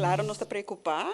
Claro, nos ta preocupa.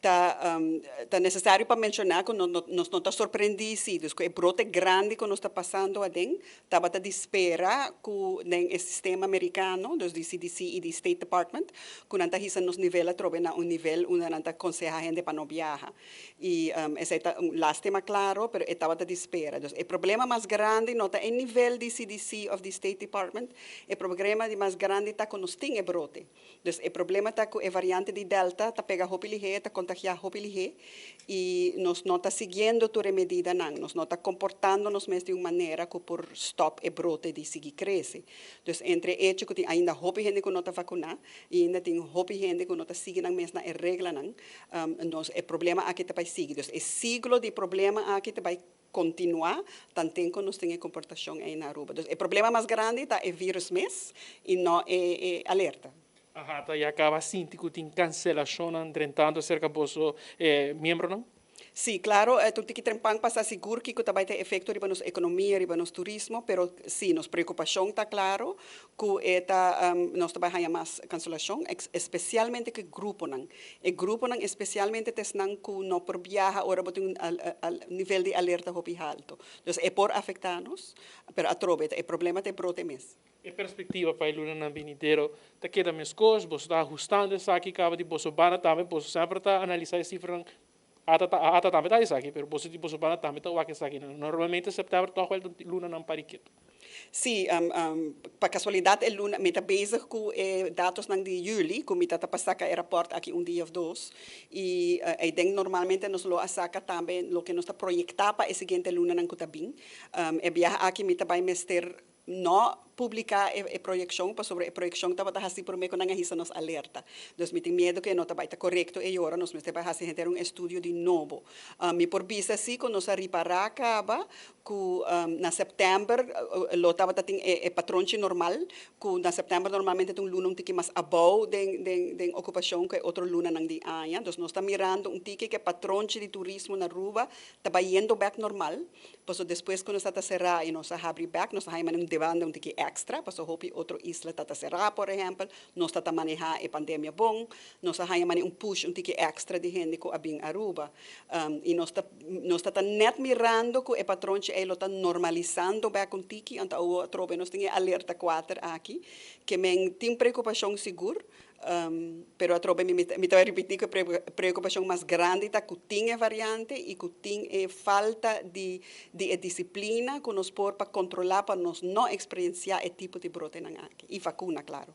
Ta necesario pa menciona cu nos no ta sorprendi, si, dus cu e brote grandi cu nos ta pasando aden, tabata di spera cu e sistema Americano, dus di CDC y di State Department, cu nan ta hisa nos nivel atrobe na un nivel unda nan ta conseha hende pa no biaha. Y esey ta un lastima, claro, pero tabata di spera. Dus e problema mas grandi no ta e nivel di CDC of di State Department, e problema di mas grandi ta cu nos tin e brote. Dus e problema ta cu e variante di Delta ta pega hopi lihe, ta contagia hopi lihe y nos no ta siguiendo tur medidanan, nos no ta comportando nos mes di un manera cu por stop e brote di sigui crece. Dus entre hecho cu tin ainda hopi hende cu no ta vacuna y ainda tin hopi hende cu no ta sigui nan mes na e reglanan, nos e problema aki ta bay sigui. Dus e ciclo di problema aki ta bay continua, tanto cu nos tin e comportacion ey na Aruba. Dus e problema mas grandi ta e virus mes y no e alerta. Aha, ta ya caba sinti cu tin cancelacion drentando cerca boso miembronan? Si, claro, tur tiki trempan pa sa sigur cu tambe tin efecto riba nos economia, riba nos turismo, pero si, nos preocupacion ta claro, cu ta, nos tambe haya mas cancelacion, especialmente cu gruponan. E gruponan especialmente ta esnan cu no por biaha, ora bo tin un nivel di alerta hopi halto. Dus e por afecta nos, pero atrobe, e problema ta e brote mes. E perspectiva pa e lunanan venidero ta keda mescos, bo ta ahustando esaki caba di boso banda tambe, bo semper ta analisa e cifra, ata tambe ta esaki, pero bo di boso banda tambe ta wak esaki. Normalmente september toch wel lunanan pariketo. Si, pa casualidad, e luna, mi ta bezig cu e datonan di juli, cu mi ta pa saca e rapport aki un dia of dos, y ik denk normalmente nos lo saca tambe loke nos ta proyecta pa e siguiente lunanan cu ta bin. E biaha aki mi ta bay mester no publica e proyeccion, pasobra e proyeccion tabata haci prome cu nan a hisa nos alerta. Dus mi tin miedo cu no ta corecto y ora nos mester bay haci un estudio di nobo. Mi por bisa si cu nos a ripara caba cu na september lo tabata tin e patronchi normal, cu na september normalmente tin un luna un tiki mas abou den ocupacion cu otro lunanan di aña. Dus nos ta mirando un tiki cu e patronchi di turismo na Aruba ta bayendo back normal. Paso despues cu nos ta cera y nos a habri back, nos a un demanda un tiki extra, paso hopi otro isla ta cera, por ehempel, nos ta maneha e pandemia bon, nos a un push un tiki extra di hende cu a bin Aruba. Y nos ta net mirando cu e patronchi ey lo ta normalisando back un tiki, anto atrobe nos tin alerta 4 aki, kiermen tin preocupacion sigur, pero atrobe mi ta ripiti cu e preocupacion mas grandi ta cu tin e variante y cu tin e falta di disciplina cu nos por pa controla pa nos no experiencia e tipo di brotenan aki. Y vacuna, claro.